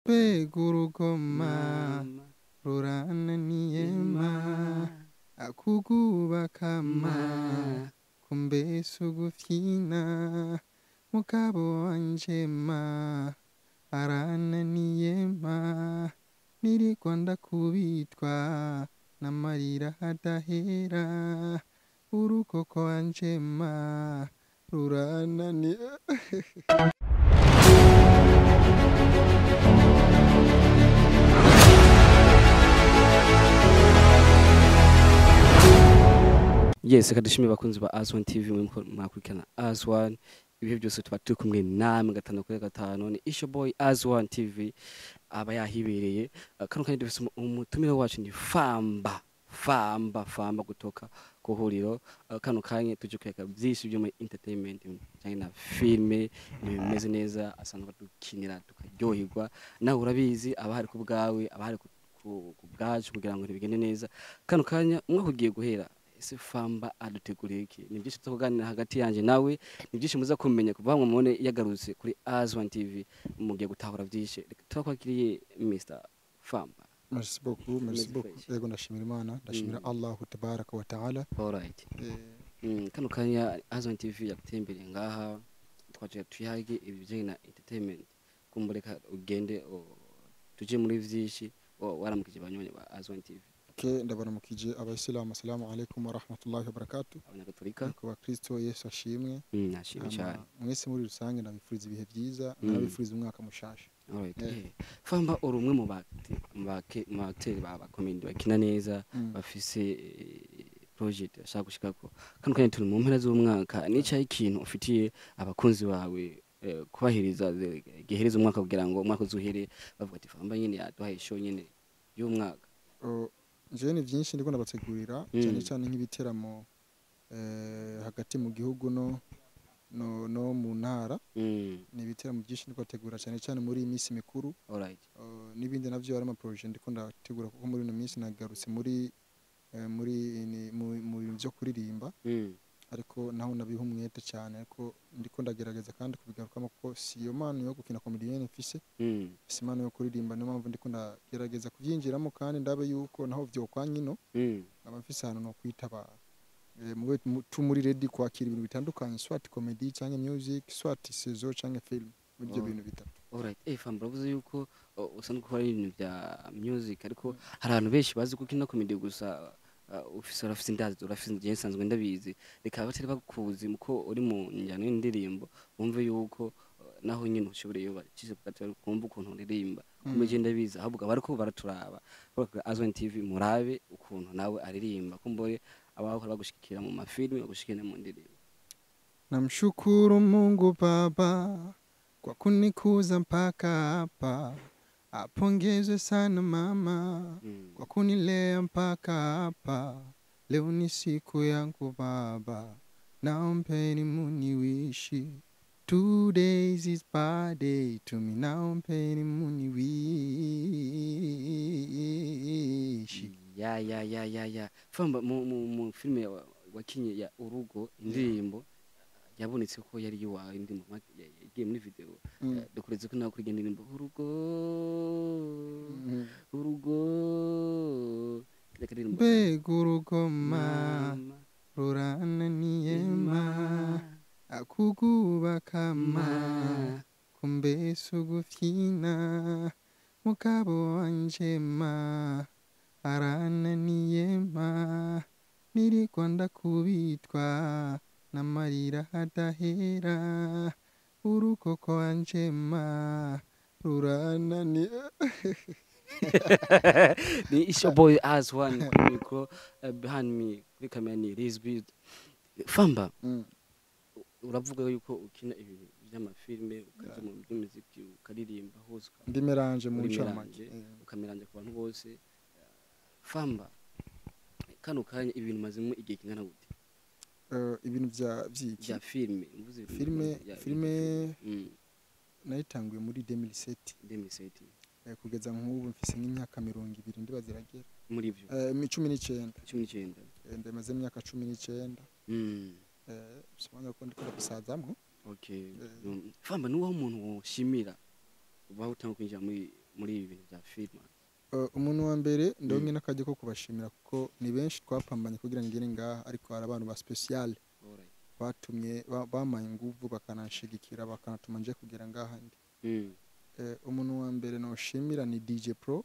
Mbega urugoma rurananiye ma, akugubaka ma, kumbese ugufyina, mugabo wanje ma, arananiye ma, nirirwa ndakubitwa n'amarira adahera, urugo rwanje ma, rurananiye. Yes, reka dushimire abakunzi ba Aswan TV mwe mwakurikirana Aswan ibihe byose, tuba turi kumwe namwe gatanu kuri gatanu. Ni Isho Boy Aswan TV aba yahibereye. Kano kanya dufise umutumire wacu ni Famba Famba Famba kutoka ku huriro. Kano kanya tuje kwereka byinshi byo muri entertainment cyangwa na filme, ibintu bimeze neza asanzwe dukinira tukaryoherwa. Nawe urabizi, aba hari ku bwawe, aba hari ku bwacu kugira ngo ntibigende neza. Kano kanya umwaka ugiye guhera, ese Famba aduteguriye iki? Ni byinshi tuza kuganira hagati yanjye nawe, ni byinshi muza kumenya kuva ngo mubone yagarutse kuri Aswan TV, mugiye gutahura byinshi. Reka turakwakiriye, Mr Famba. Merci beaucoup, merci Umeze beaucoup. fresh. Yego, ndashimira Imana, ndashimira Allahu tabaraka wa taala. Alright. Kano kanya Aswan TV yagutembereye ngaha, twaje tuyage ibijyanye na entertainment. Kumbureka ugende tuje muri vyinshi. Waramukije banywanyi ba Aswan TV? Okay, ndabaramukije abayisilamu, assalamu alaikum wa rahmatullahi wa barakatuh. Abanyagatolika. Ku bakristo, Yesu ashimwe. Nashimye Hama cyane. Mwese muri rusange ndabifuriza ibihe byiza, ndabifuriza umwaka mushasha. Alright. Yeah. Famba, uri umwe mu bateri ba comedy bakina neza, bafise project bashaka gushikako. Kano kanya turi mu mpera z'umwaka, nicaye ikintu ufitiye abakunzi bawe kubahiriza gihereza umwaka kugira ngo umwaka uzuhere bavuga ati Famba nyine yaduhaye show nyine y'umwaka? Oh, jewe ni byinshi ndiko ndabategurira, cyane cyane nk'ibiteramo hagati mu gihugu no mu ntara. Ni ibiteramo byinshi ndiko ndategura, cyane cyane muri iyi minsi mikuru. N'ibindi navyo ari ama projet ndiko ndategura, kuko muri ino minsi nagarutse muri mu bintu byo kuririmba, ariko naho nabiha umwete cyane, ariko ndiko ndagerageza kandi kubigarukamo, kuko si iyo mpano yo gukina comedienne mfise, mfise impano yo kuririmba. Niyo mpamvu ndiko ndagerageza kubyinjiramo, kandi ndabe yuko naho vyokwanya ino nkaba mfise ahantu no kwitabara. Mube muri ready kwakira ibintu bitandukanye, soit comedy cyangwa music, soit saison cyangwa film, muri ibyo bintu bitatu. Alright. Famba, uravuze yuko usanzwe ukora ibintu bya music, ariko hari abantu benshi bazi ko ukina comedy gusa. Ufise, urafise indazi, urafise, njye nsanzwe ndabizi. Reka batari bakuzi muko uri mu njyana y'indirimbo bumve yuko naho nyine ushobora iyo bacize bukati kumva ukuntu uririmba. Kumbe je ndabizi, ahubwo abariko baraturaba kuri Azwan TV, murabe ukuntu nawe aririmba, kumbore abahora bagushikira mu mafilme bagushikira mu ndirimbo. Namshukuru Mungu Baba kwa kunikuza mpaka hapa, apongezwe sana mama kwa kunilea mpaka hapa. Leo ni siku yangu baba, naombeni muniwishi. 2 days is birthday to me, naombeni muniwishi. Ya, Famba, mu filime wakinye ya Urugo, indirimbo yabonetse ko yari iwawe, indirimbo yagiye muri video. Dukureze ko nawe kuri iyo ndirimbo Urugo. Urugo, kariya karirimbo. Mbega urugoma rurananiye ma, akugubaka ma, kumbese ugufyina, mugabo wanje ma, arananiye ma, nirirwa ndakubitwa n'amarira adahera, urugo rwanje ma, rurananiye. Ni Isho Boy as one kuri micro, behind me kuri kamera ni Rizbi Famba. Uravuga yuko ukina ibintu by'amafilme, ukaja mu by'umuziki, ukaririmba hose, Ndi mélange mu uri ncamake. Mélange, ukameranje ku bantu bose. Famba, kano kanya ibintu mazimo igihe kingana gute? Ibintu vya vyiki? Bya filme mvuze. Filme, filme nayitanguye muri 2007. 2007. Kugeza nk'ubu mfise nk'imyaka 20 ndibaza iragera. Muri ivyo? 19. 19. Ndamaze imyaka 19. Bisobanura ko ndiko ndabisazamwo. Okay. Famba, ni wowe umuntu woshimira uba utanga kwinjira muri muri ibi bintu bya filime? Umuntu wa mbere ndonke n'akajya ko kubashimira, kuko ni benshi twapambanye kugira ngere ngaha, ariko hari abantu ba special batumye bamaye inguvu, bakananshigikira, bakanatuma nje kugera ngaha ndi. Umuntu wa mbere noshimira ni DJ Pro,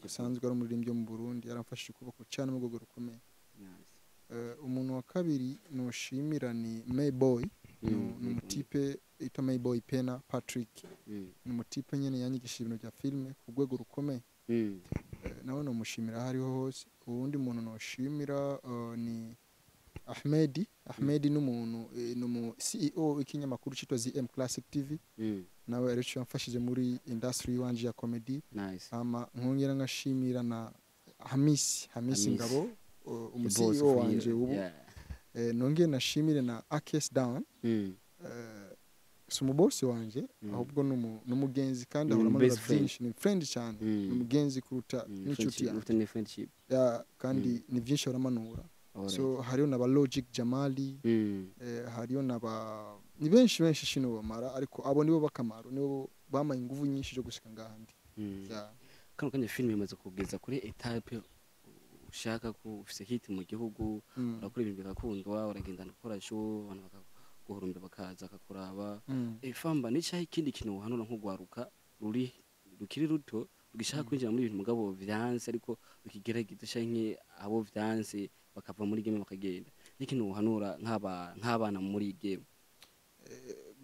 usanzwe ari umuririmbyi wo mu Burundi, yaramfashije ukuboko cyane mu rwego rukomeye. Umuntu wa kabiri noshimira ni Mayboy, ni umutipe yitwa Mayboy Pena Patrick. Ni umutipe nyene yanyigishije ibintu bya filime ku rwego rukomeye. Nawe nomushimira aho ariho hose. Uwundi muntu noshimira ni Ahmedi. Ahmedi ni umuntu, ni umu CEO w'ikinyamakuru cyitwa ZM Classic TV. Nawe arico yamfashije muri industry wanje ya comedy. Hama nkongera nkashimira na Hamisi, Hamisi Hamisi. Ngabo, umu The boss CEO of wanje Hero. ubu. Nongeye nashimire na Akes Down. Si umubosi wanje, ahubwo n'umugenzi, kandi Ni ahora amanura best friend. byinshi, ni friend cyane, ni umugenzi kuruta n'inshuti Friendship, yanjye. mufitanye friendship. Ya, kandi ni byinshi ahora. So hariyo na ba Logic Jamali, hariyo na ba, ni benshi benshi shino bamara, ariko abo nibo bakamaro, nibo bamaye inguvu nyinshi zo gushika ngaha ndi. Ya. Kano kanya filime imaze kugeza kuri étape ushaka ko ufise hit mu gihugu, urakora ibintu bigakundwa, uragenda gukora show, abantu bakaguhurumbira, bakaza bakakuraba. Famba, ni cyahe ikindi kintu uhanura nk'ugwaruka ruri rukiri ruto rugishaka kwinjira muri ibintu mugabo vyanse, ariko rukigerageza, canke abo vyanse bakava muri game bakagenda, n'ikintu uhanura nk'abana muri game?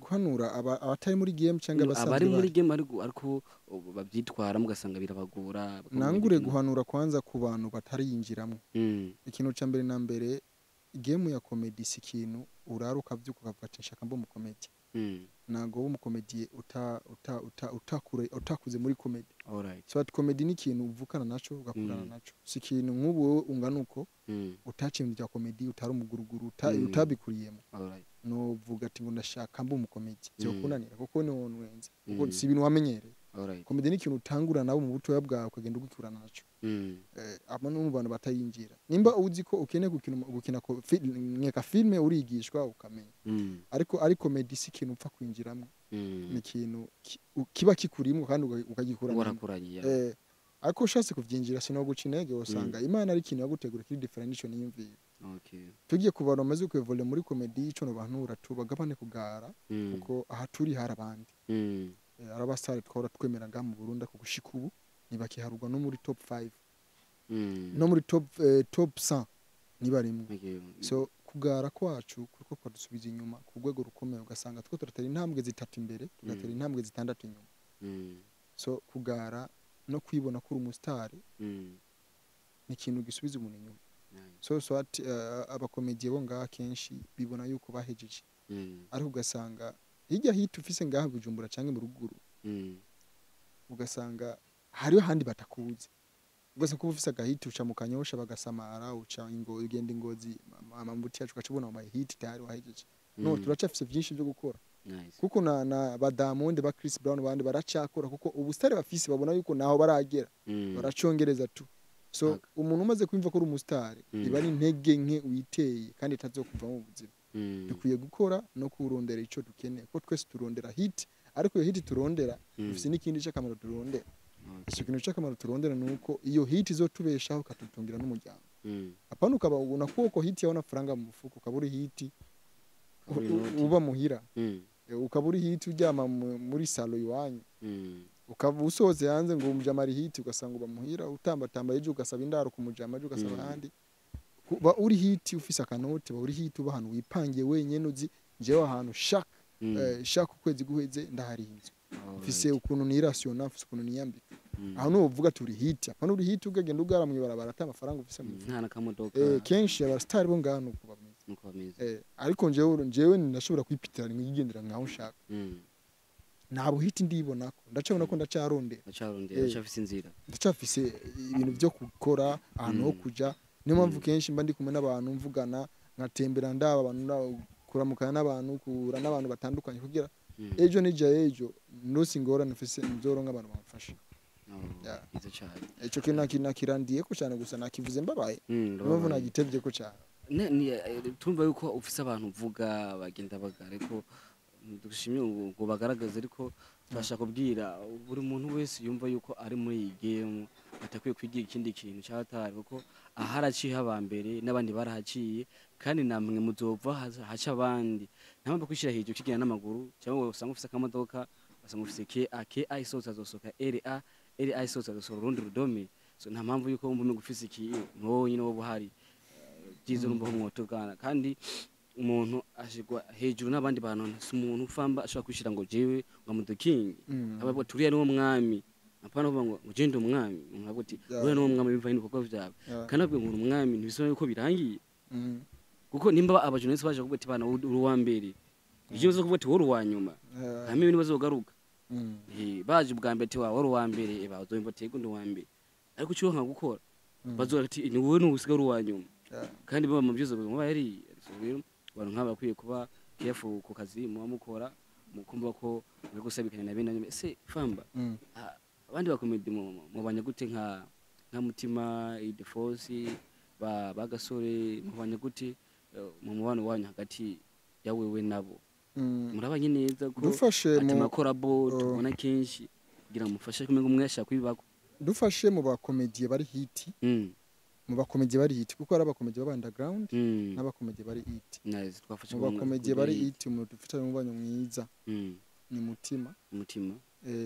Guhanura abatari muri game cyangwa abasanzwe Abari muri bari? game, ariko ubu babyitwaramo ugasanga birabagora, bakabura Nangure guhanura kwanza ku bantu batariyinjiramo. Ikintu ca mbere na mbere, game ya comedy si ikintu urara ukavyuka ukavuga ati nshaka mbe umukomedi. Ntabwo uba umukomediye uta uta uta utakure utakuze muri comedy. So ati comedy ni ikintu uvukana naco, ugakurana naco. Si ikintu nk'ubu wowe ungana uko utaciye ibintu bya comedy, utari umuguruguru, utabikuriyemo, novuga ati ngo ndashaka mbe umukomedi, vyokunanira, kuko ni wowe nwenze, kuko si ibintu wamenyereye. Comedy ni ikintu utangura nawe mu butoya bwawe, ukagenda ugikurana naco. Abo ni mu bantu batayinjira. Nimba uzi ko ukeneye gukina nkeka filme, urigishwa ukamenya. Ariko ari comedy si ikintu upfa kwinjiramo. Ni ikintu kiba kikurimwo kandi ukagikurana. Warakuranye ya. Ariko ushatse kuvyinjira, sinoguca intege, usanga Imana ari ikintu yagutegura kiri different nico niyumviye. Tugiye ku bantu bamaze kwevolera muri comedy, ico nobantura, tubagabane kugara, kuko aha turi hari abandi. Hari abasitari twahora twemera ngaha mu Burundi, ariko gushika ubu ntibakiharurwa no muri top 5, no muri top 100 nibarimwe. So kugara kwacu kuriko kwadusubiza inyuma ku rwego rukomeye, ugasanga two turatera intambwe zitatu imbere, tugatera intambwe zitandatu inyuma. So kugara no kwibona ko uri umusitari ni ikintu gisubiza umuntu inyuma. So ati abakomediye bo ngaha kenshi bibona yuko bahejeje, ariko ugasanga hirya hita ufise ngaha Bujumbura canke mu ruguru, ugasanga hariho ahandi batakuzi. Ugasanga kuba ufise agahiti, uca mu Kanyosha bagasamara, uca ingo ugenda Ingozi, amamuti yacu, ugaca ubona wabaye hit, tayari wahejeje. No, turacafise vyinshi vyo gukora, kuko na ba Diamond, ba Chris Brown, bandi baracakora, kuko ubusitari bafise babona yuko naho baragera, baracongereza tu. So umuntu umaze kwimva ko uri umusitari, iba ari intege nke witeye kandi itazokuva mu buzima. Dukwiye gukora no kurondera ico dukeneye, kuko twese turondera hit, ariko iyo hit turondera dufise n'ikindi c'akamaro turondera. Ico kintu c'akamaro turondera ni uko iyo hit izotubeshaho, ikatutungira n'umuryango. Apana ukaba unakuwa uko hit yawe faranga mu mufuko, ukaba uri hit Ukaba uri inoti. uba muhira. Ukaba uri hit uryama muri salo iwanyu, ukaba usohotse hanze ngo umujama ari hit, ugasanga uba muhira utambatamba, ejo ugasaba indaro ku mujama, ejo ugasaba ahandi. Kuba uri hit ufise akanoti, ba uri hit uba ahantu wipangiye wenyene, uzi jewe ahantu shaka shaka ukwezi guheze ndahari inzu, mfise ukuntu nirasiona, mfise ukuntu niyambika. Aho nuvuga ati uri hit. Apana uri hit ukagenda ugara mw'ibarabara ata amafaranga ufise mu mufuko. Nta n'akamodoka. Kenshi abasitari bo ngaha nuko bameze. Nuko bameze. Ariko njewe ndashobora kwipitira nkigendera nkaho nshaka. Nta buhiti ndibonako, ndacabona ko ndacarondera. Ndacarondera, ndacafise inzira. Ndacafise ibintu byo gukora, ahantu ho kuja. Niyo mpamvu kenshi mba ndi kumwe n'abantu, mvugana, nkatembera, ndaba abantu, kuramukana n'abantu, kuhura n'abantu batandukanye, kugira ejo n'ijya ejo ndose ingorane mfise, nzoronka abantu bamfasha. Oh, Yeah. byiza cane. Ico kintu nakirandiye ko cyane, gusa nakivuze mbabaye. Niyo mpamvu Ndababaye. nagitevye ko cyane. Turumva yuko ufise abantu uvuga bagenda baga, ariko Dushimye ngo bagaragaze, ariko turashaka kubwira buri muntu wese yumva yuko ari muri iyi game atakwiye kwigira ikindi kintu cyatari, kuko aharaciye aba mbere n'abandi barahaciye, kandi namwe muzova haca abandi. Nta mpamvu kwishyira hejuru ukigenda n'amaguru, cyangwa usanga ufise akamodoka, usanga ufise KA, KA isohotse azosohoka RA, RA isohotse azosohora urundi rudome. So nta mpamvu yuko wumva umenga ufise iki ni nyine wowe uhari byiza, urumva ho mwotugana. Kandi umuntu ashigwa hejuru n'abandi bantu, si umuntu ufamba ashobora kwishira ngo jewe ngo am the king. Aba turiya niwo mwami, apana kuvuga ngo je ndi umwami. Umuntu avuga ati uriya niwo mwami bivanye n'ibikorwa vyawe. Kandi avuga ngo uri umwami ntibisobanura yuko birangiye, kuko nimba abajournaliste baje kuvuga ati bana uri uwa mbere, ivyo bivuze kuvuga ati wowe uri uwa nyuma, hamwe ibintu bazogaruka. Baje ubwa mbere ati wawe uri uwa mbere, bazomva ati yego ndi uwa mbere, ariko icyo nka gukora bazoga ati ni wowe n'usigaye uri uwa nyuma. Kandi baba mu byiza baba yari. So rero abantu nk'aba bakwiye kuba careful ku kazi muba mukora, mukumva ko muri gusabikanya na bene. Ese Famba, abandi bakomedi mubanya gute, nka Mutima Idefonsi, ba bagasore, mubanya gute mu mubano wanyu hagati ya wewe nabo? Murabanye neza ko Dufashe ati mu makorabo tubona kenshi kugira ngo mufashe kumenya umwe yashaka kwibako. Dufashe mu bakomediye bari hit, mu bakomediye bari hit, kuko hari abakomediye baba underground n'abakomediye bari hit. Nice, twafashe Mu bakomediye bari hit, umuntu dufitanye umubano mwiza ni Mutima Mutima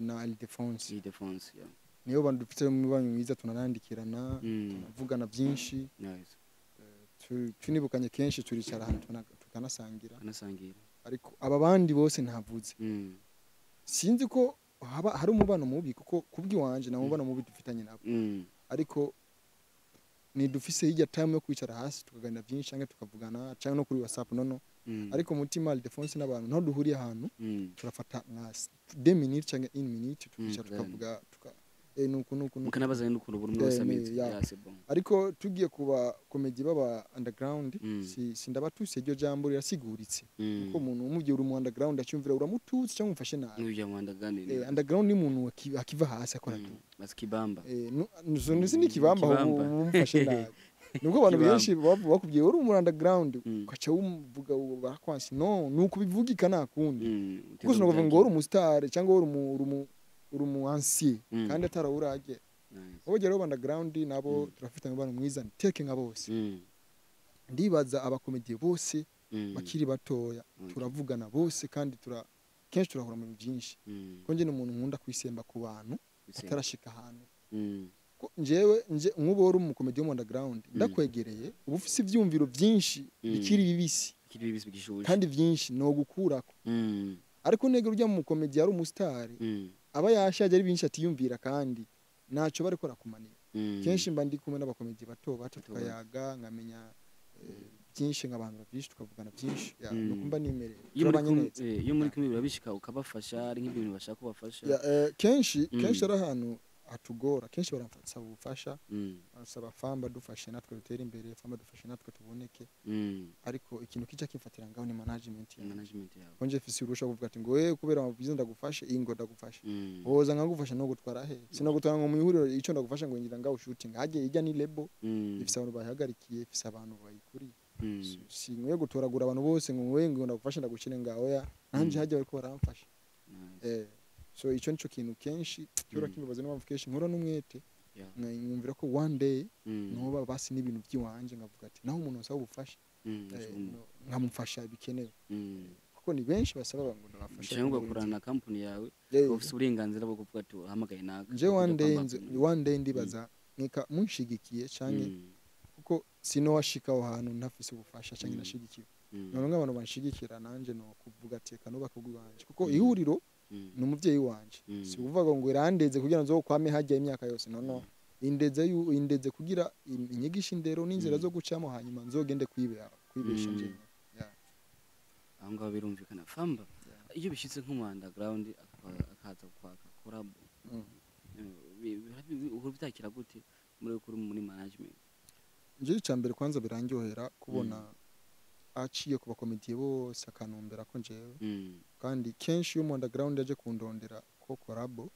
na Ildefonse. Ildefonse, yeah. Niyo bantu dufitanye umubano mwiza, tunanandikirana, tunavugana byinshi. Tunibukanye kenshi, turicara ahantu tukanasangira. Kanasangira. Ariko aba bandi bose ntavuze, sinzi ko haba hari umubano mubi, kuko kubw'iwanje nta mubano mubi dufitanye nabo. Ariko ni dufise hirya time yo kwicara hasi tukaganira byinshi, cyangwa tukavugana, cyangwa no kuri WhatsApp nono. Ariko Mutima, Ildefonse n'abantu ntaho duhuriye ahantu, turafata nka 2 minutes cyangwa 1 minute, tukicara, tukavuga, tuka nuku nuku nuku. Mukanabazanya n'ukuntu buri umwe wese ameze. Yeah, c'est bon. Ariko tugiye kuba komedi baba underground, si sindabatuse, iryo jambo rirasiguritse, kuko umuntu umubwiye uri mu underground acyumvira uramututse cyangwa umufashe nabi. N'ujya mu underground. Underground ni umuntu akiva hasi akora tu. Basikibamba. Nuzi ni kibamba, Kibamba. umufashe nabi. Nubwo abantu Kibamba. benshi bakubwiye uri mu underground, ukaca wumvuga barakwansi. No nuko bivugika nta kundi, kuko sinakuvuga ngo uri umustar cyangwa uri umu ancien kandi atarawurage. Nice. Abo rero underground nabo turafitanye umubano mwiza, teke nka bose. Ndibaza abakomediye bose bakiri batoya turavugana bose, kandi kenshi turahura mu bintu byinshi, ko njye ni umuntu nkunda kwisemba ku bantu Bisemba. atarashika ahantu. Ko njyewe nje nk'ubu wari umukomedi wo mu underground, ndakwegereye uba ufise ivyumviro byinshi bikiri bibisi. Bikiri bibisi, bigishushe. Kandi byinshi no gukurako. Ariko negera ujya mu mukomedi yari umusitari, aba yashaje, ari byinshi atiyumvira, kandi ntacyo bariko barakumanira. Kenshi mba ndi kumwe n'abakomedi bato bato, Bato bato. tukayaga, nkamenya byinshi, nk'abantu byinshi, tukavugana byinshi. Ya, nuko mba nimereye. Iyo muri Turabanye kumwe neza. Iyo muri kumwe birabishika ukabafasha, ari nk'ibintu bashaka kubafasha? Ya, kenshi kenshi ari ahantu hatugora, kenshi baransaba ubufasha, barasaba Famba dufashe natwe dutere imbere, Famba dufashe natwe tuboneke. Ariko ikintu kica kimfatira ngaho ni management yanjye. Management yawe. Ko nje mfise urusha kuvuga ati ngo kubera amabwiza ndagufashe, iyi ngo ndagufashe, woza nkagufasha no gutwara he? Sinagutwara ngo mu ihuriro ico ndagufasha ngo ngira ngaho shooting hajye ijya ni label ifise abantu bayihagarikiye, ifise abantu bayikuriye. Si nkwiye gutoragura abantu bose ngo nkwiye ngo ndagufashe ndagukine ngaho ya nanje hajya bariko baramfasha. Nice. So ico nico kintu kenshi cyora kimbabaza, niyo mpamvu kenshi nkora n'umwete, nkumvira ko one day noba basi n'ibintu by'iwanje, nkavuga ati naho umuntu asaba ubufasha, nkamufasha bikenewe, kuko ni benshi basaba ngo ndabafasha. Cyangwa ugakorana na company yawe, ufite uburenganzira bwo kuvuga ati uhamagaye naka. Nje one day Kujya kwamba- one day ndibaza nkeka munshigikiye canke, kuko sinowashika aho hantu ntafise ubufasha canke nashigikiwe. None nk'abantu banshigikira nanje no kuvuga ati reka nubake ubw'iwanje, kuko ihuriro ni umuvyeyi wanje. Si ukuvuga ngo irandeze kugira nzokwame hajya imyaka yose, no indeze indeze kugira inyigisho, indero n'inzira zo gucamo, hanyuma nzogende kwibera kwibesha njye. Yeah. Aho ngaho birumvikana. Famba, iyo bishyitse nko mu underground akaza kwaka collabo, uhora ubyakira gute muri kuri muri management? Nje icya mbere kwanza birandyohera kubona aciye ku bakomediye bose akanumbera ko njewe. Kandi kenshi iyo mu underground yaje kundondera ko collabo,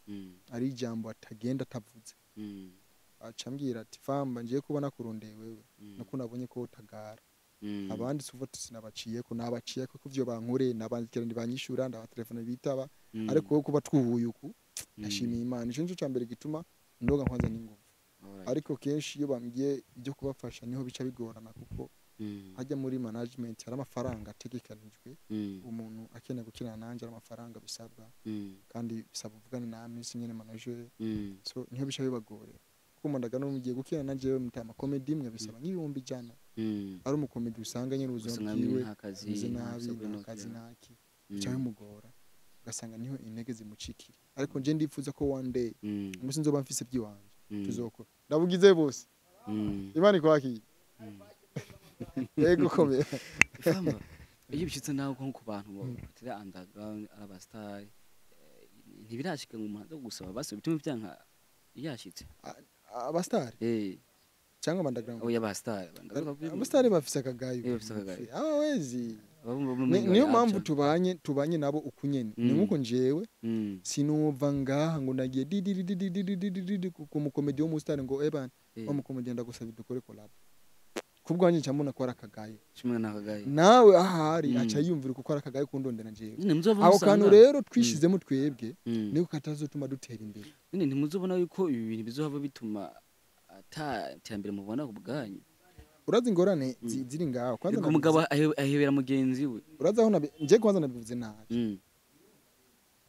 ari ijambo atagenda atavuze. Aca ambwira ati Famba, ngiye kubona kurondeye wewe, nuko nabonye ko utagara. Abandi suva sinabaciyeko, nabaciyeko ko ivyo bankoreye, nabandikira ntibanyishura, ndabatelefone bitaba. Ariko wowe kuba twuhuye uku, ndashimiye Imana. Ico nico cambere gituma ndoga kwanza n'inguvu. Ariko kenshi iyo bambwiye ibyo kubafasha niho bica bigorana, kuko hajya muri management hari amafaranga ategekanijwe. Umuntu akeneye gukinana nanje hari amafaranga bisabwa, kandi bisaba uvugane na Miss nyene manager. So niho bica bibagorera, kuko mbandaga no mugiye gukina nanje mutama comedy mwe bisaba nk'ibihumbi 100. Ari umukomedi usanga nyene ubuzima Usanga bwiwe nta kazi, bumeze nta nabi, sabwe nta no kazi, kugira. ntaki, bica bimugora, ugasanga niho intege zimucikira. Ariko nje ndifuza ko one day, umunsi nzoba mfise by'iwanje, tuzokora. Ndabugize bose. Imana ikwakire. Yego, komera. Famba, iyo bishitse nawe nko ku bantu batera underground ari abastar, ntibirashika ngo umuntu aza gusaba basi bituma vyanka yashitse? Abastar cyangwa underground? Oya, abastar. Abastar bafise akagayo. Eh, bafise akagayo. Aba wezi. Niyo mpamvu tubanye nabo ukunyene. Ni nkuko njewe sinumva ngaha ngo nagiye didididididididi ku mukomedi wo mustar ngo ebana wa mukomedi, ndagusaba dukore collab. Kubwanjye ncamubona ko ari akagayo. Kimwe n'akagayo. Nawe ahari aca yiyumvira kuko ari akagayo kundondera njewe. Nyine muzova Ako musanga kantu rero twishizemo twebwe niko katazotuma dutera imbere. Nyine ntimuzobona yuko ibi bintu bizohava bituma ata iterambere mubona ku bwanyu? Urazi ingorane ziri ngaho kwanza? Ariko umugabo ahebera mugenzi we. Urazi aho nje kwanza nabivuze nabi.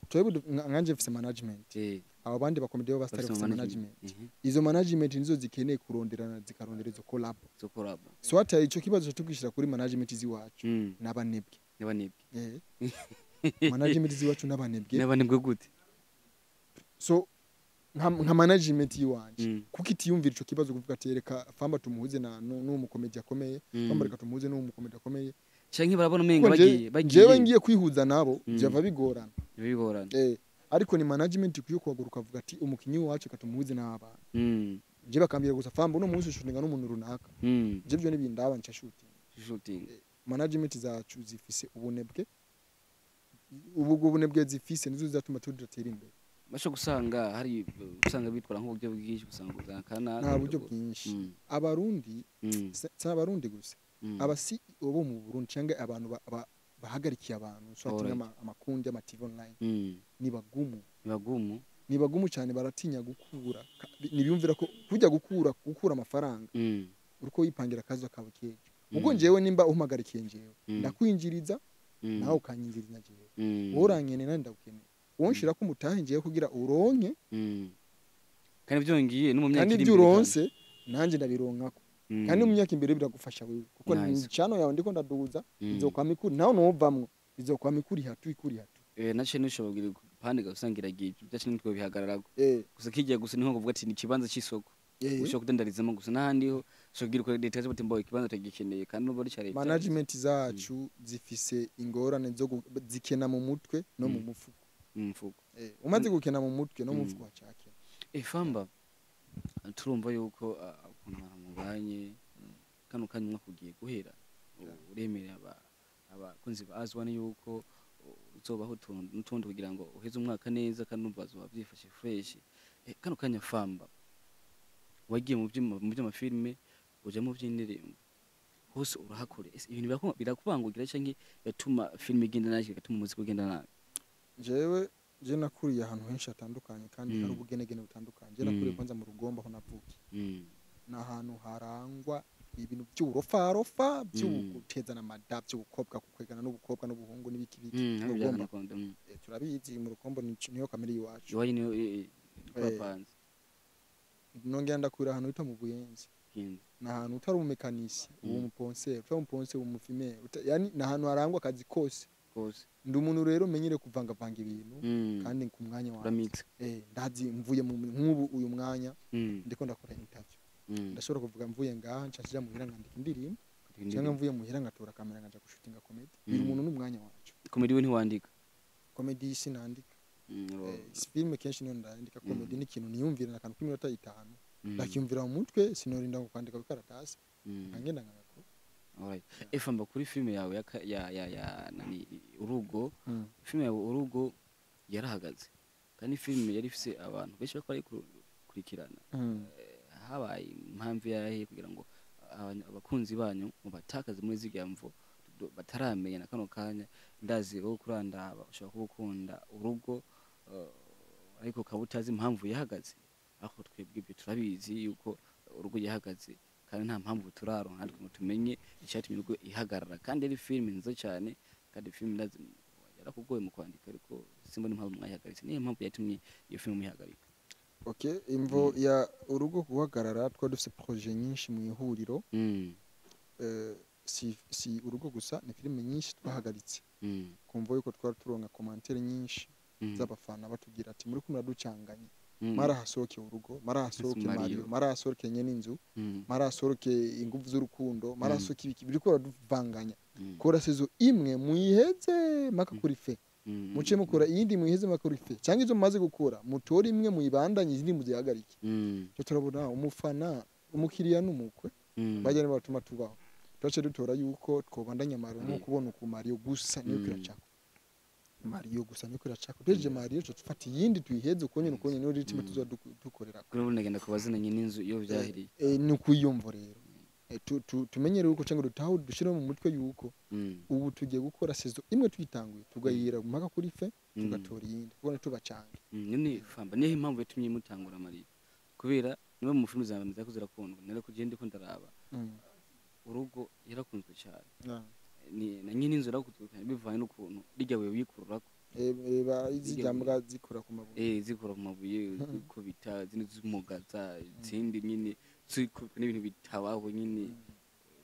Twebwe nkanje mfise management. Abo bandi bakomedi b'abasitari Bafise bafise management. management. Izo management nizo zikeneye kuronderana, zikarondera izo collab. Zo collab. So hata ico kibazo tubwishira kuri management ziwacu n'abanebwe. N'abanebwe. Management ziwacu n'abanebwe. N'abanebwe gute? So nka management yiwanje, kuko itiyumvira ico kibazo kuvuga ati reka Famba tumuhuze na n'uwo mukomedi akomeye, Famba reka tumuhuze n'uwo mukomedi akomeye. Canke barabona umenga Kuko bagiye bagiye jewe ngiye kwihuza nabo byava bigorana. Bigorana. Ariko ni management ikwiye kuhaguruka avuga ati umukinyi wacu reka tumuhuze n'abana. Je bakambwira gusa Famba uno munsi shootinga n'umuntu runaka. Je byo nibindaba nca shooting. Shooting. Management zacu zifise ubunebwe. Ubu ubunebwe zifise nizo zizatuma tudatera imbere. Basho gusanga hari usanga bitwara nk'uburyo bwinshi, usanga uzana kana Nta buryo bwinshi. Abarundi, si abarundi gusa, aba CEO bo mu Burundi cyangwa abantu bahagarikiye abantu so amakundi ama TV online ni bagumu. Ni bagumu. Ni bagumu cyane, baratinya gukura. Ntibiyumvira ko kujya gukura amafaranga uriko wipangira akazi kawe kejo. Ubwo njyewe nimba umpagarikiye njyewe, ndakwinjiriza, nawe ukanyinjiriza njyewe. Wowe urankeneye nanjye ndagukeneye, wowe nshira ko umutahe ngiye kugira uronke. Kandi byongeye no mu myaka Kandi iri ibyo imbere. uronse nanjye ndabironkako. Kandi mu myaka imbere biragufasha wewe, kuko Nice. ni channel yawe ndiko ndaduza, izokwama ikuri, nawe nuvamwo izokwama ikuri hatu ikuri hatu. Nace nishobora kugira pande gasanga iragiye byacu nitwe bihagararako. Gusa kijya gusa niho kuvuga ati ni ikibanza c'isoko ushobora kudandarizamo gusa, n'ahandi ho ushobora kugira uko leta yaje bati mbo ikibanza tagikeneye kandi n'ubu ari ca leta. Management zacu zifise ingorane zo zikena mu mutwe no mu mufuko. Mu mufuko. Umaze gukena mu mutwe no mu mufuko wacakena. Famba, turumva yuko ukuntu abantu mubanye kano kanya umwaka ugiye guhera, uremerera abakunzi ba Azwan yuko uzobaho utuntu n'utundi kugira ngo uheze umwaka neza, kandi numva bazoba byifashe fresh. Kano kanya Famba, wagiye mu by'amafilme, uja mu by'indirimbo, hose urahakore. Ese ibintu birakubangugira canke biratuma filime igenda nabi, bigatuma umuziki ugenda nabi? Jewe je nakuriye ahantu henshi hatandukanye kandi hari ubugenegene butandukanye. Je nakuriye kwanza mu Rugombo aho navukiye. Ni ahantu harangwa ibintu by'uburofarofa, by'ugutezana amada, by'ubukobwa, kukwegana n'ubukobwa n'ubuhungu n'ibiki biki. Hano Mu byagana Rugombo. konda. Turabizi mu Rugombo niyo kamere y'iwacu. Iwanyu niyo twapanze. Nongera ndakurira ahantu bita mu Buyenzi. Kinzi. Ni ahantu utari umumekanisi uba umuponseri, utari umuponseri uba umufimeri, yani ni ahantu harangwa akazi kose. Kose. Ndi umuntu rero menyere kuvangavanga ibintu kandi ku mwanya wanjye. Uramix. Ndazi mvuye mu nk'ubu uyu mwanya ndiko ndakora interview, ndashobora kuvuga mvuye ngaha nca nja muhira nkandika indirimbo, cyangwa mvuye muhira ngatora kamera nkaja gushutinga comedy. Biri umuntu n'umwanya wacu. Comedy we ntiwandika? Comedy sinandika. Filime kenshi niyo ndandika. Comedy ni ikintu niyumvira akantu k'iminota 5, ndakiyumvira mu mutwe, sinorinda ngo kwandika ku karatasi, nkagenda nkagakora. Alright. Famba, kuri filime yawe ya nani, Urugo, filime yawe Urugo yarahagaze kandi filime yari ifise abantu benshi bariko barayikurikirana. Habaye impamvu yahe kugira ngo Abakunzi banyu mubatakaze muri zirya mvo bataramenya na kano kanya. Ndazi wowe kurandaba ushobora kuba ukunda urugo, ariko ukaba utazi impamvu yahagaze. Aho twebwe ibyo turabizi yuko urugo yahagaze, kandi nta mpamvu turaronka natwe ngo tumenye icyatumye urugo ihagarara. Kandi ari filime nziza cyane, kandi filime ndazi yarakugoye mu kwandika, ariko simbona impamvu mwayihagaritse. Niyo mpamvu yatumye iyo filime muyihagarika? Okay, imvo ya urugo guhagarara, twari dufise projet nyinshi mu ihuriro. Si urugo gusa, ni filime nyinshi twahagaritse kumva yuko twari turonka commentaire nyinshi z'abafana batubwira ati muri kumwe muraducanganye, marahasohoke urugo, marahasohoke Mario. Mario, marahasohoke nyene inzu, marahasohoke inguvu z'urukundo, marahasohoke ibiki, biriko baraduvanganya. Kora saison imwe muyiheze maka kuri fe, muce mukora iyindi, muyiheze maka kuri fe, cyangwa izo mumaze gukora mutore imwe muyibandanye, izindi muzihagarike. Cyo turabona umufana, umukiriya n'umukwe bajya nibo batuma tubaho. Twace dutora yuko twobandanya Mario, nko kubona uku Mario gusa niyo kiracako, Mario gusa niyo kiracako. Tuhejeje Mario, tuca dufata iyindi tuyiheze uko nyene, uko nyene niyo ritime tuzoba dukorera. Kuri ubu ndagenda kubazina nyine inzu iyo byahiriye. Ni ukuyumva rero. Tumenyere yuko cyangwa dutahure, dushire mu mutwe yuko ubu tugiye gukora saison imwe, tuyitanguye tugayira mpaka kuri fe, tugatora iyindi kuko ntitubacange. None Famba, niyo impamvu yatumye mutangura Mario? Kubera niwe mu filime zawe zako zirakundwa, nari kugenda ndiko ndaraba urugo yarakunzwe cyane. Ni na nyine inzu yarakunzwe cyane bivanye n'ukuntu rijya buye wikururako. Zirya mbwa zikora ku mabuye. Zikora ku mabuye, zikubita zindi zumugaza izindi nyine, zikubita n'ibintu bitabaho nyine,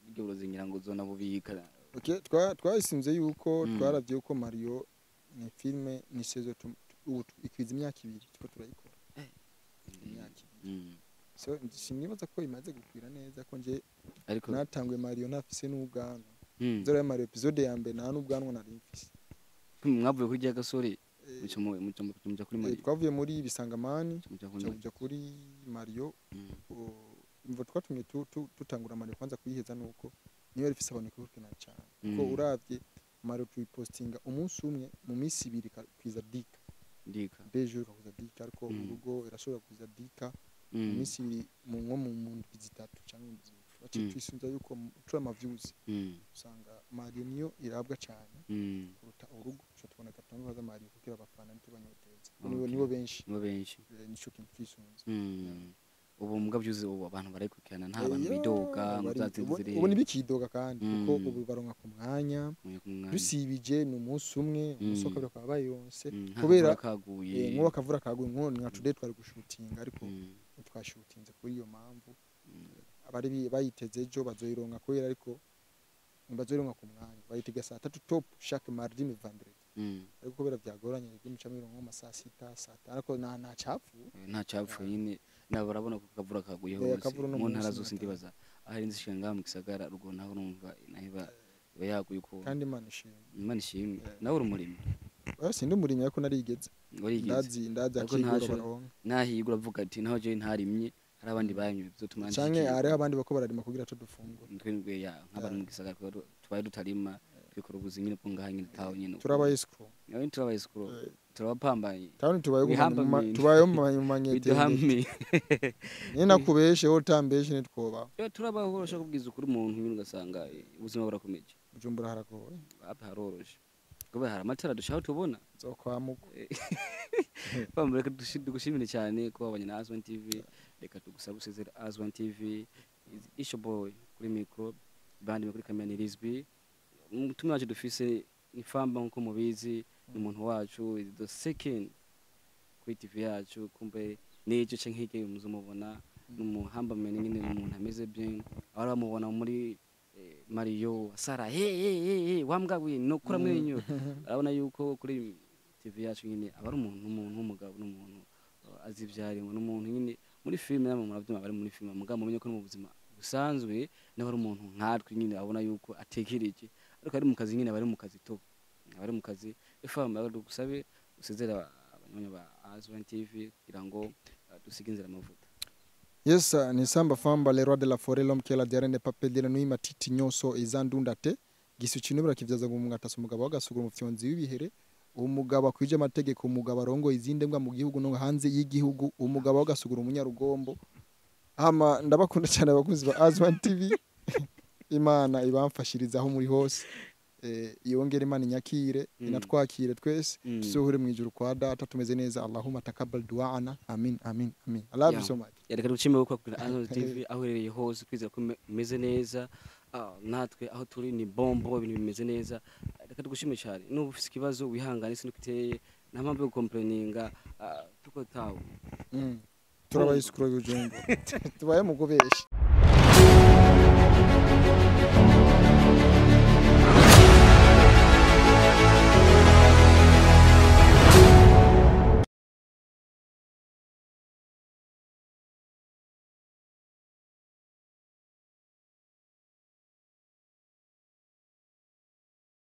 burya burozi ngira ngo zona bubika. Okay, twayisinze yuko twaravye yuko Mario ni filme, ni saison ubu ikwiza imyaka 2 tuko turayikora. Imyaka 2. So sinibaza ko imaze gukwira neza, ko nje ariko natanguye Mario ntafise n'ubwanwa. Nzora ya Mario episode ya mbere nta n'ubwanwa nari mfise. Mwavuye kuri rya gasore, muca muca kuri Mario. Twavuye muri Bisangamani, muca kuri tuja Mario. kuja kuri Mario. Imvo twatumye tutangura Mario kwanza kuyiheza nuko niyo yari ifise abantu ikurikirana cyane, kuko uravye Mario tuyipostinga umunsi umwe, mu minsi 2 kwiza dika. Ndika. Bejo ikakuza dika, ariko urugo irashobora kuza dika mu minsi 2, mu nko mu ndwi 3 cyangwa indwi 2. Baciye twisunza yuko turi ama views, usanga Mario niyo irabwa cyane kuruta urugo. Tuca tubona gatanu za Mario kugira abafana ntitubanyoteze, kuko nibo benshi. Nibo benshi. Nico kintu twisunze. Ubu mbwa byuze, ubu abantu barayikurikirana, nta bantu bidoga ngo zatsinze ziri? Ubu ntibikidoga kandi, kuko ubu baronka ku mwanya. Ku mwanya. Dusibije ni umunsi umwe, umunsi wa kabiri bakaba bayonse. Nta kubera kavura kaguye. Nk'ubu akavura kaguye, nk'ubu nka today twari gushutinga, ariko ntitwashutinze kuri iyo mpamvu. Abari bayiteze ejo bazoyironka kubera, ariko bazoyironka ku mwanya, bayitega saa 3 top chaque mardi mais vendredi. Ariko kubera byagoranye rero, muca muyironka nko mu ma saa 6, saa 5, ariko nta capfu. Nta capfuye nyine, nabo barabona ko akavura kaguye hose Akavura uno mu ntara munsi zose. Natanu. Ndibaza ahari nzishika ngaha mu gisagara rugo, naho urumva naho iba yaguye ukuntu. Kandi Imana ishimwe. Imana ishimwe. Nawe uri umurimyi? Oya, sindi umurimyi, ariko narigeze. Warigeze. Ndazi Ariko akigoro ntaco baronka. Nahigura uravuga ati naho jewe ntarimye, hari abandi barimye bizotuma Canke nshikirwa. hariho abandi bako bararima kugira aco dufungura. Twebwe ya nk'abantu mu gisagara tubaye tutarima, twikora ubuzi nyine bwo ngaha nyine taho nyine. Turaba escrow. Nawe turaba escrow, turabapambanye. Tawuni tubayeho Wihambamye. Tubayeho mu manyete. Biduhamye. Nyine nakubeshe wowe utambeshe ntitwobaho. Yo, turabaho, urashaka kubwiza ukuri umuntu nyine ugasanga ubuzima burakomeje. Bujumbura haragoye. Wapi, haroroshe kubera hari amatara dushaka tubona. Nzokwamuka. Bamba, reka tugushimire cyane ko wabanye na Azwan TV. Reka tugusabe usezere Azwan TV. Isho boy kuri micro, bandi kuri kamera ni Lisby. Umutumwa wacu dufise ni Famba, nkuko mubizi ni umuntu wacu, is the second kuri TV yacu. Kumbe n'icyo canke hirya muzumubona, ni umuhamba mene nyine, ni umuntu ameze bien. Ahora bamubona muri Mario Sara, hey hey hey hey, wambwa we nokura mwenyu. Urabona yuko kuri TV yacu nyine aba ari umuntu w'umugabo, n'umuntu azi ibyo arimo, n'umuntu nyine muri filime namwe murabyumva bari muri filime, mugabo mumenye ko no mu buzima busanzwe nawe ari umuntu nkatwe nyine, abona yuko atekereje, ariko ari mu kazi nyine, aba ari mu kazi to, aba ari mu kazi. Ifama, dugusabe usezere abanywanyi ba Azwan TV kugira ngo dusige inzira amavuta. Yes, ni Samba Famba, le roi de la forêt, l'homme qui a la diarrhée n'est pas pédé la nuit, matiti nyonso izandunda te gisu kinubira kivyaza ngo umwatasi umugabo wagasugura umufyonzi w'ibihere, umugabo akwije amategeko, umugabo arongoye izindi mbwa mu gihugu no hanze y'igihugu, umugabo wagasugura umunyarugombo. Hama ndabakunda cyane abakunzi ba Azwan TV. Imana ibamfashiriza aho muri hose. Yongere Imana inyakire, inatwakire twese, tuzohure mu ijuru kwa Data tumeze neza. Allahumma takabbal du'ana, amin, amin, amin. I love you so much. Reka dushime ko kuri Azwan TV aho uherereye hose, twizera ko umeze neza. Natwe aho turi ni bombo, ibintu bimeze neza. Reka tugushime cyane. Nuba ufise ikibazo wihangane, siniko iteye, nta mpamvu yo gukomplaininga. Tuko tawe. Turabayisikura Bujumbura, tubaye mu kubeshi.